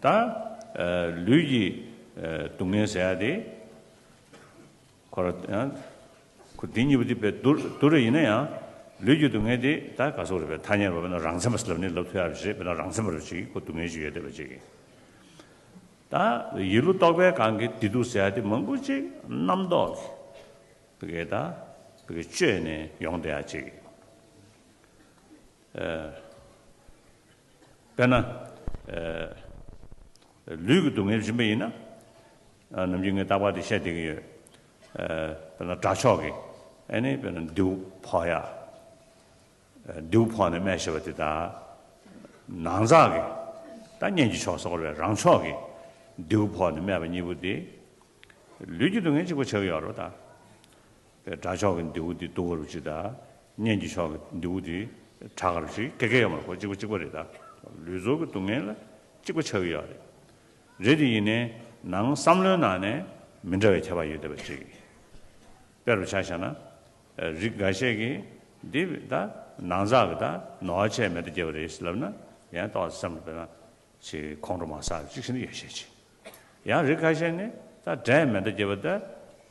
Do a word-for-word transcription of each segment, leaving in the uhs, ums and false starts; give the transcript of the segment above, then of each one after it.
ད་ལུས་ཀྱི་སྡུག་བསྔལ་ཟེར་ཡ་དེ། ཁོ་ར་ཁོ་འདི་གཉིས་པོ་དེ་དཔེ་བསྡུར་བསྡུར་རེ་ཡིན་ན་ཡང་། ལུས་ཀྱི་སྡུག་བསྔལ་དེ་ད་ག་སོག་རེད་པས། ཐ་སྙད་རུ་བས་ན་རང་མཚན་པ་ཟེར་ལབ་ནི་ལབ་ཐུབ་ཡ་རེད། བས་ན་རང་མཚན་པ་རུ་ཅིག་ཁོ་སྡུག་བསྔལ་ཅིག་ཡོད་བསྡད་པ་ཅིག་གིས། ད་ཡིད་བློ་རྟོག་པའི་སྒང་གི་བདེ་སྡུག་ཟེར་ཡ་དེ་མང་པོ་ཅིག་རྣམ་རྟོག་གི་བི་གེ་ད་བི་གེ་བཅོས་ནས་ཡོང་བསྡད་ཡ་ཅིག་དཔེར་ན། ལུས་ཀྱི་སྡུག་བསྔལ་བྱིན་པ་ཡིན་ན། ནམ་རྒྱུན་ངས་རྟག་པར་དེ་བཤད་བསྡད་ཀྱི་ཡོད། དཔེར་ན་དགྲ་ཕྱོགས་ཀྱི་ཨ་ནི་དཔེར་ན་མདེའུ་ཕོག་ཡ། མདེའུ་ཕོག་ནས་རྨས་ཞེས་པ་དེ་དང་། ནང་རྩག་གི་ད་གཉེན་གྱི་ཕྱོགས་སོགས་རེད། རང་ཕྱོགས་ཀྱི་མདེའུ་ཕོག་ནས་རྨས་པ་གཉིས་པོ་དེ། ལུས་ཀྱི་སྡུག་བསྔལ་གཅིག་པ་ཆགས་ཀྱི་ཡོད་རེད་ད། དགྲ་ཕྱོགས་ཀྱི་མདེའུ་དེ་སྡུག་ག་རུ་ཅིག་དང་། གཉེན་གྱི་ཕྱོགས་ཀྱི་མདེའུ་དེ་དྲག་ག་རུ་ཅིག་ཀེ་ཀེ་ཡོད་མ་རེད། ཁོ་གཅིག་པ་གཅིག་པ་རེད་ད། ལུས་ཚོར་གྱི་སྡུག་བསྔལ་ལ་གཅིག་པ་ཆགས་ཀྱི་ཡོད་རེད། རེད་དེ་ཡིན་ནའི་ནང་བསམ་བློའི་ནང་ནས་མི་འདྲ་བའི་ཁྱད་པར་ཡོད་བསྡད་པ་ཅིག་དཔེ་རུ་ཆ་བཞག་ན། རིགས་འགའ་ཤས་ཀྱིས་འདི་ད་ནང་རྩག་གི་ད་ནོར་བ་ཆེ་མེ་མདའ་བརྒྱབ་པ་རེད་ལབ་ན། ཡང་ཏོག་ཙམ་བསམ་བློ་སྤེལ་ན། ཅིག་ཁོང་ཁྲོ་མ་ཟ་བ་ཅིག་ཤི་ནི་ཡོད་ཤས་ཅིག་ཡང་རིགས་ཁ་ཤས་ནི་ད་འདྲེ་མེ་མདའ་བརྒྱབ་པ་ད་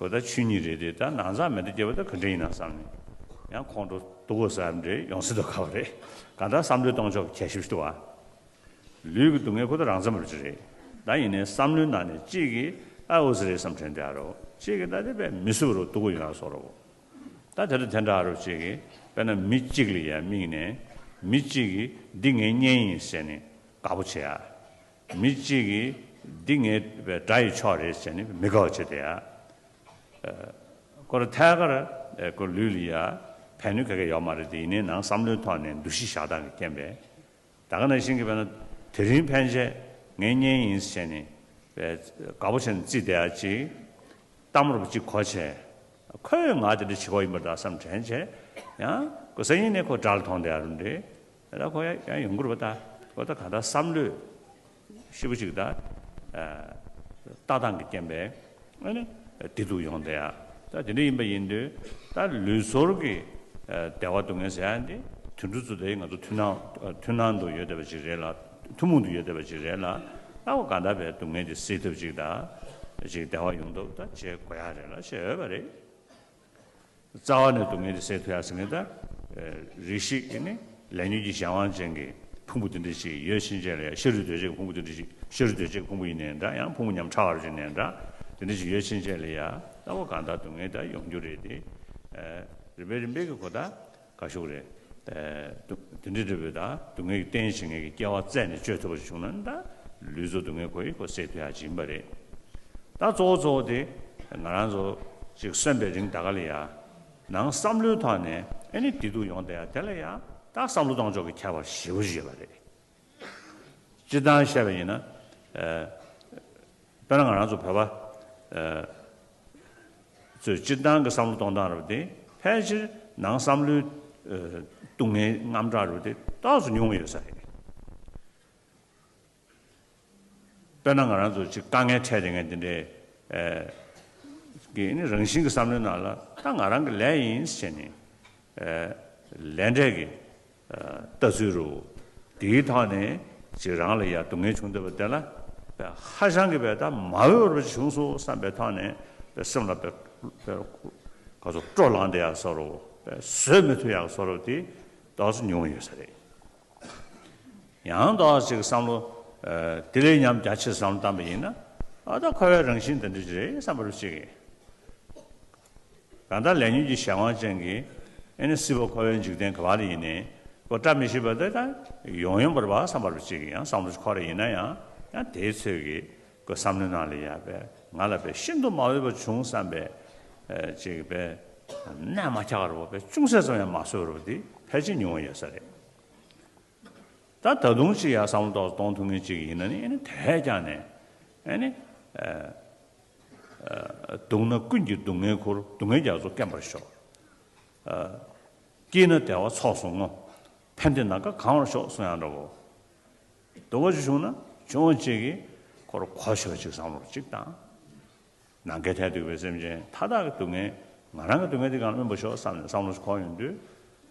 གོ་ད་ཆོས་ཉིད་རེད་དེ། ད་ནང་རྩག་མེ་མདའ་བརྒྱབ་པ་ད་ག་འདྲ་ཡིན་ན་བསམ་ནས། ཡང་ཁོང་ཁྲོ་སྡུག་ག་ཟ་བ་འདྲ་ཡོང་སྲིད་དོ་ག་བ་རེད། གང་ལྟར་བསམ་བློའི་གཏོང་ཕྱོགས་ཁྱད་ཞིབ་ཏུ་བ། ལུས་ཀྱི་སྡུག་བསྔལ་ཁོ་ད་རང་མཚན་པ་རེད། ད་ཡིན་ནའི་བསམ་བློའི་ནང་ནས་གཅིག་གིས་ཨ་འོ་ཟེར་རེད་བསམ་དྲན་དེ་ཨ་རོ། གཅིག་གིས་ད་དེ་དཔེ་མི་བཟོད་པ་རུ་སྡུག་ག་ཡོང་ཡ་བཟོ་རོ། ད་དེ་ལ་དེ་འདྲ་ཨ་རོ་གཅིག་གིས་དཔེར་ན་མི་གཅིག་ལ་ཡ་དམིགས་ནས། མི་གཅིག་གིས་འདི་ངའི་གཉེན་ཡིན་ཟེར་ནས་དགའ་པོ་བྱེད་ཡ། མི་གཅིག་གིས་འདི་ངའི་དགྲ་ཡི་ཕྱོགས་རེད་ཟེར་ནས་མི་དགའ་བ་བྱེད་དེ་ཡ། ཁོ་ར་ཐད་ཀར་ཁོ་ལུས་ལ་ཡ་ཕན་ནུས་ག་གེ་ཡོད་མ་རེད་དེ། ཡིན་ནའི་ནང་བསམ་བློའི་ཐོག་ནས་འདུ་ཤེས་བཞག་སྟངས་ཀྱི་རྐྱེན་པས། ད་ག་ནང་བཞིན་གྱི་དཔེར་ན་དེ་རིང་ཕན་ཆད་ངའི་གཉེན་ཡིན་ཟེར་ནས་དགའ་པོ་བྱས་ནས་བརྩིས་བསྡད་ཡ་ཅིག་གཏམ་རོབ་ཅིག་གོ་བྱས། ཁོས་ང་དེ་འདྲ་བྱེད་ཀྱི་ཡོད་པ་འདྲ་བསམ་དྲན་བྱས། ཡང་ཁོ་སང་ཉིན་ནས་ཁོ་དགྲ་ལ་མཐོང་བསྡད་ཡ་རུ་འདྲ། ད་ཁོ་ཡང་ཡང་ཡོང་གི་རེད་པ། ད་ཁོ་ད་གང་ལྟར་བསམ་བློས་ཤི་བོ་ཅིག་ད་ལྟ་སྟངས་ཀྱི་རྐྱེན་པས། ཨ་ནི་བདེ་སྡུག་ཡོང་བསྡད་ཡ། ད་དེ་འདྲ་ཡིན་པ་ཡིན་དུས་ད་ལུས་ཚོར་གྱི་བདེ་བ་སྡུག་བསྔལ་ཟེར་ཡ་འདི་དུད་འགྲོ་ཚོ་དེ་ང་ཚོ་མཐུན་སྣང་མཐུན་སྣང་དུ་ཡོད་བསྡད་པ་ཅིག་རེད་ལ། ཐུན་མོང་དུ་ཡོད་བསྡད་པ་ཅིག་རེད་ལ། ད་ཁོ་གང་ལྟར་བའི་སྡུག་བསྔལ་དེ་སེལ་ཐབས་ཅིག་དང་། ཅིག་བདེ་བ་ཡོང་ཐབས་ད་བྱེད་དགོས་ཡ་རེད་ལ་བྱས་ཡོད་པ་རེད། རྩ་བ་ནས་སྡུག་བསྔལ་དེ་སེལ་ཐུབ་ཡ་ཟེར་མཁན་ད། རེ་ཞིག་ནི་ལས་ཉོན་གྱི་གཞན་དབང་ཅན་གྱི་ཕུང་པོ་དེ་འདྲ་ཞིག་ཡོད་ཕྱིན་ཆད་ལ་ཡ། ཤ་རུས་གདོས་བཅས་ཀྱི་ཕུང་པོ་དེ་འདྲ་ཞིག་ཤ་རུས་གདོས་བཅས་ཀྱི་ཕུང་པོ་ཡིན་ནའི་འདྲ། ཡང་ཕུང་པོ་ཉམ་ཕྲ་བ་ཅིག་ཡིན་ནའི་འདྲ། དེ་འདྲ་ཞིག་ཡོད་ཕྱིན་ཆད་ལ་ཡ། ད་ཁོ་གང་ལྟར་སྡུག་བསྔལ་ད་ཡོང་རྒྱུ་རེད་དེ། རིམ་པས་རིམ་པས་ཀྱི་ཁོ་ད་ག་ཤུག་རེད། དེ་འདྲ་འདྲ་བོའི་ད་སྡུག་བསྔལ་གྱི་རྟེན་བྱེད་མཁན་གྱི་སྐྱེ་བ་བཙལ་ནས་བཅོས་ཐུབ་པ་ཞིག་བྱུང་ན་ད་ལུས་ཚོར་སྡུག་བསྔལ་ཁོ་ཡི་ཁོ་སེལ་ཐུབ་ཡ་ཅིག་ཡིན་པ་རེད། ད་གཙོ་བོ་གཙོ་བོ་དེ་ང་རང་ཚོ་ཅིག་གསོན་པའི་རིང་ད་ག་ལ་ཡ། ནང་བསམ་བློའི་ཐོག་ནས་ཨེ་ནི་བདེ་སྡུག་ཡོང་བསྡད་ཡ་དེ་ལ་ཡ། ད་བསམ་བློ་གཏོང་ཕྱོགས་ཀྱི་ཁྱད་པར་ཞེ་པོ་ཅིག་ཡོད་པ་རེད། སྤྱིར་བཏང་བཤད་པ་ཡིན་ན། ཨ། དཔེར་ན་ང་རང་ཚོ་བོད་པ། ཨ། ཚོས་སྤྱིར་བཏང་གི་བསམ་བློ་གཏོང་སྟངས་རབ་དེ་ཕལ་ཆེར་ནང་བསམ་བློའི། ཨ། སྡུག་བསྔལ་རྔམ་སྐྲག་རབ་དེ་ཏོག་ཙམ་ཉུང་བ་ཡོད་ས་རེད། དཔེར་ན་ང་རང་ཚོ་ཅིག་དཀའ་ངལ་འཕྲད་བསྡད་མཁན་དེ་འདྲའི། ཨ། གི་ནི་རང་བཞིན་གྱི་བསམ་བློའི་ནང་ལ་ད་ང་རང་གི་ལས་ཡིན་ཟེར་ནས། ལས་འབྲས་ཀྱི་ལྟ་ཚུལ་རུ། དེའི་ཐོག་ནས་ཅིག་རང་ལ་ཡ་སྡུག་བསྔལ་བྱུང་བསྡད་པ་དེ་ལ་ཧ་ཅང་གི་བས་ད་མ་འོས་པ་ཅིག་བྱུང་སོང་བསམ་པའི་ཐོག་ནས་བས་སེམས་ལ་བས་བས་ག་ཚོད་སྤྲོ་ལངས་བསྡད་ཡག་བཟོ་འདྲ་བས་བཟོད་མི་ཐུབ་ཡག་བཟོ་འདྲ་དེ་ཏོག་ཙམ་ཉུང་བ་ཡོད་ས་རེད། ཡང་ཏོག་ཙམ་ཅིག་བསམ་བློ་དེ་ལས་ཉམས་རྒྱ་ཆེ་བསམ་བློ་བཏང་པ་ཡིན་ན། ཨ། ད་འཁོར་བའི་རང་བཞིན་དེ་འདྲ་ཅིག་རེད་བསམ་པ་རུ་ཅིག་གིས། གང་ལྟར་ལས་ཉོན་གྱི་གཞན་དབང་ཅན་གྱི་ཨེ་ནི་སྲིད་པ་འཁོར་བའི་འཇིག་རྟེན་ག་བ་ལ་ཡིན་ནའི་ཁོ་བཀྲ་མི་ཤིས་པ་དེ་ད་ཡོང་ཡོང་བར་བ་བསམ་པ་རུ་ཅིག་གིས། ཡང་བསམ་བློ་ཅིག་འཁོར་རེ་ཡིན་ན་ཡང་། ཡང་དེའི་ཚོད་ཀྱིས་ཁོ་བསམ་བློའི་ནང་ལ་ཡ་བས་ང་ལ་བས་ཤིན་ཏུ་མ་འོས་པ་བྱུང་བསམ་པའི་ཅིག་བས་གནད་མ་ཁྱག་རུ་བས་ཅུང་ཟད་ཙམ་ཡང་མ་བཟོད་རུ་དེ་ཕལ་ཆེར་ཉུང་བ་ཡོད་ས་རེད། ད་ད་དུང་ཅིག་ཡ་བསམ་བློ་ཏོག་ཙམ་གཏོང་ཐུབ་མཁན་ཅིག་ཡིན་ན་ནི་ཨེ་ནི་དེ་ཀྱང་ནས་ཨེ་ནི། ཨ། སྡུག་ན་ཀུན་གྱི་སྡུག་བསྔལ་ཁུར། སྡུག་བསྔལ་རྒྱ་མཚོ་སྐེམ་པར་ཤོག་ཨ། སྐྱིད་ན་བདེ་བ་ཚོགས་སུ་བསྔོ། ཕན་བདེ་ནམ་མཁའ་གང་བར་ཤོག་གསུང་ཡང་འདྲ་བོ། དུ་བ་ཅིག་བྱུང་ན་ཆུང་བ་ཅིག་གིས་ཁོར་གོ་ཆོད་ཅིག་བསམ་བློ་ཅིག་བཏང་། ནམ་མཁའི་མཐས་གཏུགས་པའི་སེམས་ཅན་མཐའ་དག་གི་སྡུག་བསྔལ་ང་རང་གི་སྡུག་བསྔལ་འདི་གང་ལ་སྨིན་པར་ཤོག་བསམ་ནས་བསམ་བློ་ཞིག་འཁོར་ཡོང་དུས།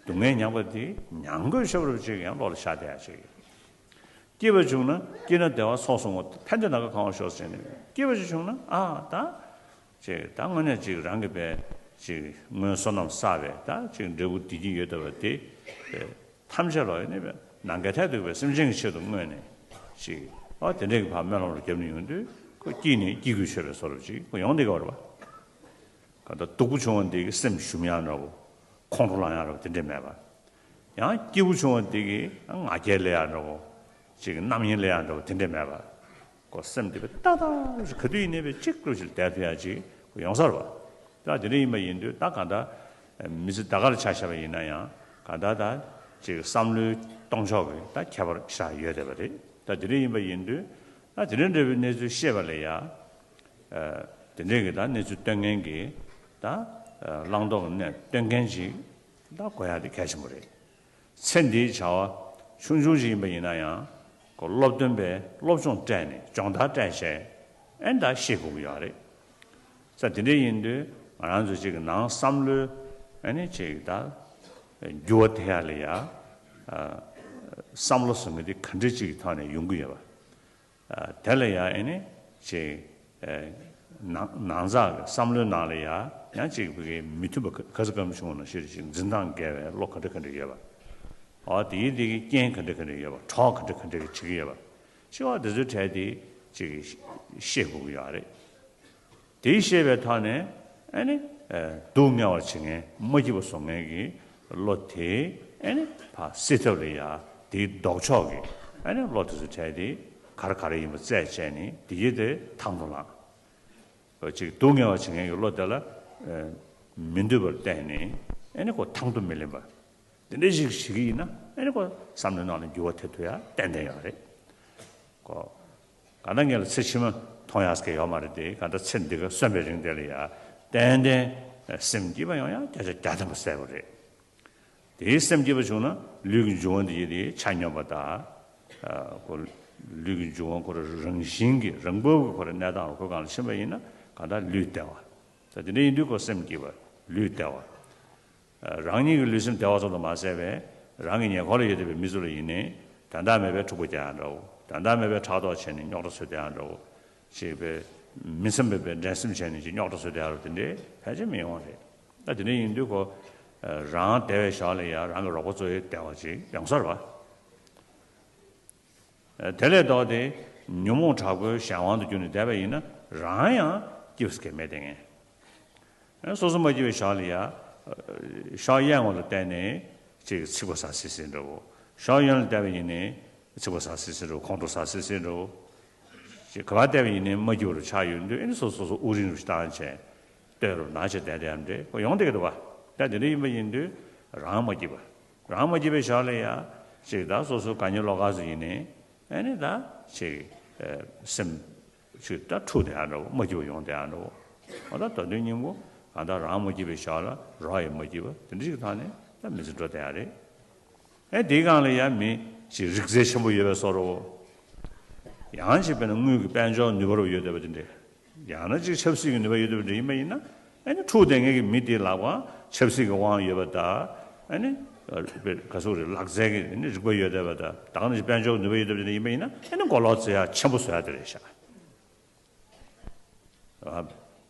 སྡུག་བསྔལ་མྱངས་པ་འདི་མྱང་དགོས་ཤེས་པ་རུ་ཅིག་ཡང་བློ་ལ་ཤར་བསྡད་ཡ་ཅིག་སྐྱིད་པ་བྱུང་ན་སྐྱིད་ན་བདེ་བ་སོགས་གསུངས་པ་ཕན་བདེ་ན་ག་གང་བ་ཤོག་ཟེར་ནས། སྐྱིད་པ་ཞིག་བྱུང་ན་ཨ་ད་ཅིག་ད་དངོས་གནས་ཅིག་རང་གི་པའི་ཅིག་སྔོན་བསོད་ནམས་བསགས་པའི་ད་ཅིག་འབྲས་བུ་བདེ་སྐྱིད་ཡོད་བསྡད་པ་དེ་ཐམས་ཅད་ལ་ཡོད་ནས་པའི་ནམ་མཁའི་མཐས་གཏུགས་པའི་སེམས་ཅན་གྱི་ཆེད་དུ་བསྔོས་ནས་ཅིག་ཨ་དེ་འདྲས་ཀྱི་ཕར་སྨོན་ལམ་རུ་བརྒྱབ་ནས་ཡོང་དུས་ཁོ་སྐྱིད་ནས་སྐྱིད་དགོས་ཆོད་པའི་བཟོ་འདྲ་ཅིག་ཁོ་ཡོང་བསྡད་ཀྱི་ཡོད་རེད་པ། ག་ད་སྡུག་པོ་བྱུང་བ་འདི་གི་སེམས་ཞུམ་ཡག་འདྲ་བོ། ཁོང་ཁྲོ་ལངས་ཡག་འདྲ་བོ་དེ་འདྲས་མེད་པ། ཡང་སྐྱིད་པོ་བྱུང་བ་འདི་གི་ང་རྒྱལ་ལས་ཡག་འདྲ་བོ། ཅིག་རྣམ་གཡེང་ལས་ཡག་འདྲ་བོ་དེ་འདྲས་མེད་པ། ཁོ་སེམས་དེ་བས་ཏག་ཏག་ཞིག་ག་དུས་ཡིན་ནའི་བས་གཅིག་ལུགས་ཤིག་བསྡད་ཐུབ་ཡག་ཅིག་ཁོ་ཡོང་ས་རེད་པ། ད་དེ་འདྲས་ཡིན་པ་ཡིན་དུས་ད་ག་ད་མི་ཚེ་ད་ག་ལ་ཆ་བཞག་པ་ཡིན་ན་ཡང་ག་ད་ད་ཅིག་བསམ་བློའི་གཏོང་ཕྱོགས་ཀྱི་ད་ཁྱད་པར་ཞེ་དྲག་ཡོད་བསྡད་པ་རེད། ད་དེ་འདྲས་ཡིན་པ་ཡིན་དུས་ད་དེ་འདྲས་འདྲ་བའི་གནས་ཚུལ་ཤེས་པ་ལ་ཡ། དེ་འདྲས་ཀྱི་ད་གནས་ཚུལ་སྟོན་མཁན་གྱི་ད་བླང་དོར་གྱི་གནས་སྟོན་མཁན་ཅིག་ད་དགོས་ཡག་དེ་གལ་ཆེན་པོ་རེད། ཚེ་འདིའི་བྱ་བ་ཆུང་ཆུང་ཞིག་ཡིན་པ་ཡིན་ན་ཡང་ཁོ་སློབ་སྟོན་པས་སློབ་སྦྱོང་སྤྲད་ནས་སྦྱོང་བརྡར་སྤྲད་བྱས་ཨེ་ད་ཤེས་དགོས་ཀྱི་ཡོད་རེད། ས་དེ་འདྲས་ཡིན་དུས་ང་རང་ཚོ་ཅིག་གི་ནང་བསམ་བློའི་ཨེ་ནི་ཅིག་ད་འགྱུར་བ་ཐེབས་ཡག་ལ་ཡ་བསམ་བློ་བཟོ་མཁན་དེ་ག་འདྲས་ཅིག་གི་ཐོག་ནས་ཡོང་གི་ཡོད་པ། དེ་ལ་ཡང་ཨེ་ནི་ཅིག་ནང་ནང་ཚགས་ཀྱི་བསམ་བློའི་ནང་ལ་ཡང་ཡང་ཅིག་བི་གའི་མི་མཐུན་པ་ག་ཚོད་ག་ཚོད་བྱུང་ན་ཤེས་རེ་ཅིག་འཛིན་སྟངས་འགལ་བའི་བློ་ག་འདྲ་ག་འདྲ་ཡོད་པ། འོ་དེའི་དེ་གི་རྐྱེན་ག་འདྲ་ག་འདྲ་ཡོད་པ་གྲོགས་ག་འདྲ་ག་འདྲ་གི་བྱེད་ཀྱི་ཡོད་པ། ཤེས་པ་དེ་ཚོའི་གྲས་དེ་ཅིག་ཤེས་དགོས་ཀྱི་ཡོད་རེད། དེ་ཤེས་པའི་ཐོག་ནས་ཨ་ནི་སྡུག་བསྔལ་བར་བྱེད་མཁན་མ་སྐྱིད་པ་བཟོ་མཁན་གྱི་བློ་དེ་ཨ་ནི་ཕར་སེལ་ཐབས་ལ་ཡ་དེའི་ལྡོག་ཕྱོགས་ཀྱི་ཨ་ནི་བློ་དེ་ཚོ་བྲལ་ཏེ་ག་རེ་ག་རེ་ཡིན་པ་རྩད་བཅད་ནས་དེ་ཡི་དེ་ཐང་དུ་ལངས། ཅིག་སྡུག་བསྔལ་བར་བྱེད་མཁན་གྱི་བློ་དེ་ལ་མི་འདོད་པར་བརྟེན་ནས་ཨ་ནི་ཁོ་ཐང་དུ་མི་ལེན་པ། དེ་འདྲ་ཞིག་བྱེད་ཀྱི་ཡིན་ན་ཨ་ནི་ཁོ་བསམ་བློའི་ནང་ལ་འགྱུར་བ་ཐེབས་ཐུབ་ཡ་ཏན་ཏན་ཡོད་རེད། ཁོ། གང་ལྟར་ངེད་ལ་ཚེ་ཕྱི་མ་མཐོང་ཡག་ཟེར་མཁན་ཡོད་མ་རེད་དེ། གང་ལྟར་ཚེ་འདི་ག་གསོན་པའི་རིང་དེ་ལ་ཡ་ཏན་ཏན་སེམས་སྐྱིད་པ་ཡོང་ཡག་བརྒྱ་ཆ་བརྒྱ་ཐམ་པ་གསལ་པོ་རེད། དེའི་སེམས་སྐྱིད་པ་བྱུང་ན་ལུས་ཀྱི་འབྱུང་བ་འདི་ཡི་དེ་ཆ་སྙོམས་པ་དང་། ཨ་ཁོ་ལུས་ཀྱི་འབྱུང་བ་ཁོ་རང་རང་བཞིན་གྱི་རང་བབས་ཀྱི་ཁོ་རང་གནས་སྟངས་ལ་ཁོ་གང་ལ་ཕྱིན་པ་ཡིན་ན་གང་ལྟར་ལུས་བདེ་བ། ད་དེ་འདྲ་ཡིན་དུས་ཁོ་སེམས་སྐྱིད་པ་ལུས་བདེ་བ། རང་ཉིད་ཀྱི་ལུས་སེམས་བདེ་བ་ཙམ་དུ་མ་ཟད་པའི་རང་གི་ཉེ་འཁོར་ལ་ཡོད་བསྡད་པའི་མི་ཚོ་ལ་ཡིན་ནའི་དོན་དག་མེད་པའི་འཁྲུག་པ་རྒྱག་ཡག་འདྲ་བོ། དོན་དག་མེད་པའི་ཕྲག་དོག་བྱས་ནས་རྙོག་དྲ་བཟོ་བསྡད་ཡག་འདྲ་བོ། ཅེས་པའི་མི་འཚམ་པའི་པའི་འགྲན་སེམས་བྱས་ནས་ཅིག་རྙོག་དྲ་བཟོ་བསྡད་ཡག་རུ་དེ་འདྲའི་ཕལ་ཆེར་མི་ཡོང་བ་རེད། ད་དེ་འདྲ་ཡིན་དུས་ཁོ་རང་བདེ་བའི་ཞོར་ལ་ཡང་རང་གི་རོགས་པ་ཚོ་ཡི་བདེ་བ་ཅིག་ཡོང་ས་རེད་པ། དེ་ལས་ལྡོག་སྟེ་ཉོན་མོངས་དྲག་པོའི་གཞན་དབང་དུ་གྱུར་ནས་བསྡད་པ་ཡིན་ན་རང་ཡང་སྐྱིད་པ་ཟེར་མཁན་མེད་དེ་ངས། སོ་སོ་མ་སྐྱིད་པའི་ཞོར་ལ་ཡ། ཕྱོགས་གཡས་ངོ་ལ་བལྟས་ནས་ཅིག་ཚིག་པ་ཟ་སི་སི་འདྲ་བོ། ཕྱོགས་གཡོན་ལ་བལྟས་པ་ཡིན་ནའི་ཚིག་པ་ཟ་སི་སི་འདྲ་བོ་ཁོང་ཁྲོ་ཟ་སི་སི་འདྲ་བོ། ཅིག་ག་པར་བལྟས་པ་ཡིན་ནའི་མ་སྐྱིད་པ་རུ་ཆགས་ཡོད་དུས་ཨེ་ནི་སོ་སོ་སོ་སོ་དབུགས་རིང་རུ་བཏང་བྱས། ལྟོས་རུ་ན་བྱས་བསྡད་དེ་ཡང་འདྲེ་ཁོ་ཡོང་བསྡད་ཀྱི་འདུག་བ། ད་དེ་འདྲ་ཡིན་པ་ཡིན་དུས་རང་མ་སྐྱིད་པ། རང་མ་སྐྱིད་པའི་ཞོར་ལ་ཡ། ཅིག་ད་སོ་སོ་དགའ་ཉེ་བློ་དཀར་ཚོ་ཡིན་ནའི། ཨེ་ནི་ད་ཅིག་ཨེ་སེམས་ཅིག་ད་འཁྲུག་བསྡད་ཡག་འདྲ་བོ་མ་སྐྱིད་པ་ཡོང་བསྡད་ཡག་འདྲ་བོ། འོ་ད་ད་དུང་སྙིང་པོ་གང་ལྟར་རང་མ་སྐྱིད་པའི་ཞོར་ལ་རོགས་ཡང་མ་སྐྱིད་པ་དེ་འདྲ་ཞིག་གི་ཐོག་ནས་ད་མི་ཚེ་འགྲོ་བསྡད་ཡག་རེད། ཨེ་དེའི་སྒང་ལ་ཡང་མི་ཅིག་རིག་རྩལ་ཆེན་པོ་ཡོད་པའི་བཟོ་འདྲ་བོ། ཡང་ཅིག་དཔེར་ན་དངུལ་གྱི་དཔལ་འབྱོར་ནུས་པ་རུ་ཡོད་བསྡད་པ་དེ་འདྲས། ཡང་ན་ཅིག་ཆབ་སྲིད་ཀྱི་ནུས་པ་ཡོད་བསྡད་པ་འདྲ་ཡིན་པ་ཡིན་ན། ཨེ་ནི་འཁྲུག་བསྡད་མཁན་གྱི་མི་དེའི་ལག་པ་ཆབ་སྲིད་ཀྱི་དབང་ཡོད་པ་དང་། ཨེ་ནི་ག་ཟེར་རེད་ལག་རྩལ་གྱི་ཨེ་ནི་རིག་པ་ཡོད་བསྡད་པ་དང་། ད་ག་ནང་བཞིན་དཔལ་འབྱོར་གྱི་ནུས་པ་ཡོད་བསྡད་པ་འདྲ་ཡིན་པ་ཡིན་ན་ཨེ་ནི་མགོ་ལོག་རྩེ་ཡག་ཆེན་པོ་བཟོ་ཡག་དེ་རེད་ཤག་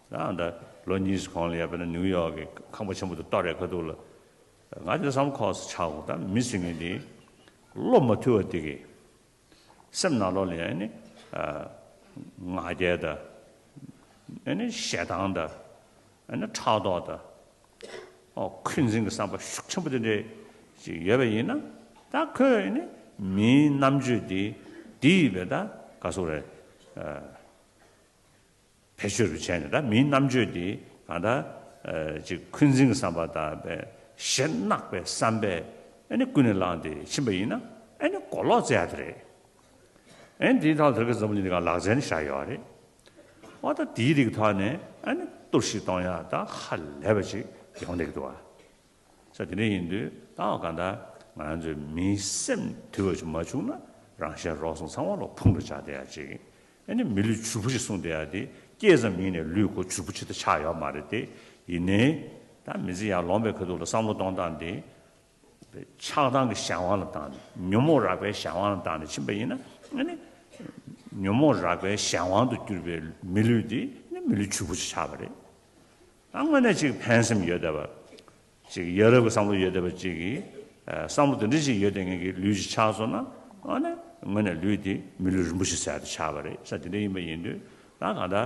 ད་ད་ལོ་གཉིས་གོང་ལ་ཡ་དཔེར་ན་ནིའུ་ཡོག་གི་ཁང་པ་ཆེན་པོ་དེ་གཏོར་རེད་ཁ་ཐུག་ལ། ང་དེ་བསམ་ཁོག་སུ་ཆགས་འོང་ད་མི་ཟེར་མཁན་དེ་བློ་མ་མཐུན་པ་དེ་གི་སེམས་ནང་ལོགས་ལ་ཡ་ཨ་ནི་ང་རྒྱལ་དང་། ཨ་ནི་ཞེ་སྡང་དང་། ཨ་ནི་ཕྲག་དོག་དང་། ཨོ་འཁོན་འཛིན་གྱི་བསམ་པ་ཤུགས་ཆེན་པོ་དེ་འདྲས་ཅིག་ཡོད་པ་ཡིན་ན། ད་ཁོས་ཨ་ནི་མིའི་རྣམ་དཔྱོད་དེ་དེ་ཡིན་པས་ད་ག་ཟེར་རེད། བེད་སྤྱོད་རུ་བྱས་ནས་ད་མིའི་རྣམ་དཔྱོད་དེ་གང་ལྟར་ཅིག་འཁོན་འཛིན་གྱི་བསམ་པ་དང་བའི་ཞེ་གནག་པའི་བསམ་པས་ཨ་ནི་ཀུན་ནས་བསླངས་ཏེ་ཕྱིན་པ་ཡིན་ན་ཨ་ནི་མགོ་ལོག་རྩེ་ཡག་དེ་རེད། ཨ་ནི་དེའི་ཐོག་ལ་དེ་ག་འཛམ་བུ་གླིང་འདི་ག་ལག་རྩལ་ནི་བཞག་ཡོད་རེད། འོ་ད་དེའི་རིགས་ཐོག་ནས་ཨ་ནི་གཏོར་བཤིག་གཏོང་ཡག་ད་ཧ་ལས་པ་ཅིག་ཡོང་བསྡད་ཀྱི་འདུག་བ། ས་དེ་འདྲ་ཡིན་དུས་ད་གང་ལྟར་ང་རང་ཚོའི་མིའི་སེམས་དུལ་བ་ཞིག་མ་བྱུང་ན་རང་གཞན་རོགས་ཟུང་ཚང་མ་ལ་ཕུང་དུ་བྱ་བསྡད་ཡག་ཅིག་ཨ་ནི་མི་ལུས་བྱུར་བུ་ཞིག་གསུངས་བསྡད་ཡག་དེ་སྐྱེས་ཙམ་ཉིད་ནས་ལུས་ཁོ་བྱུར་བུ་ཅིག་ཏུ་ཆགས་ཡོད་མ་རེད་དེ། ཡིན་ནའི་ད་མི་ཚེ་ཡར་ལོངས་པའི་ཁ་ཐུག་ལ་བསམ་བློ་གཏོང་སྟངས་དེ་ཆགས་སྡང་གི་གཞན་དབང་ལ་བཏང་ནས་ཉོན་མོངས་རགས་པའི་གཞན་དབང་ལ་བཏང་ནས་ཕྱིན་པ་ཡིན་ན་ ཨ་ནི་ཉོན་མོངས་རགས་པའི་གཞན་དབང་དུ་གྱུར་པའི་མི་ལུས་དེ་ནི་མི་ལུས་ཕྱུག་པོ་ཞིག་ཆགས་པ་རེད། ད་དངོས་གནས་ཅིག་ཕན་སེམས་ཡོད་བསྡད་པ། ཅིག་ཡ་རབས་ཀྱི་བསམ་བློ་ཡོད་བསྡད་པ་ཅིག་གིས། ཨ། བསམ་བློ་དེ་འདྲ་ཅིག་ཡོད་བསྡད་མཁན་གྱི་ལུས་ཅིག་ཆགས་སོང་ན། ཨ་ནི་དངོས་གནས་ལུས་དེ་མི་ལུས་རིན་པོ་ཆེ་ཟེར་དུ་ཆགས་པ་རེད་ས། དེ་འདྲ་ཡིན་པ་ཡིན་དུས་ད་གང་ལྟར་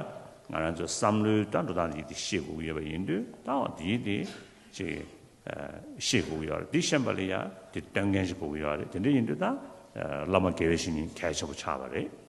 ང་རང་ཚོའི་བསམ་བློའི་ད་འགྲོ་སྟངས་དེ་དེ་ཤེས་དགོས་ཀྱི་ཡོད་པ་ཡིན་དུས། ད་འོ་དེ་དེ་ཅིག་ཨ། ཤེས་དགོས་ཀྱི་ཡོད་རེད། དེ་ཤེས་པ་ལ་ཡ་དེ་སྟོན་མཁན་ཞིག་དགོས་ཀྱི་ཡོད་རེད། དེ་འདྲ་ཡིན་དུས་ད། ཨ། བླ་མ་དགེ་བའི་བཤེས་གཉེན་གལ་ཆེན་པོ་ཆགས་པ་རེད།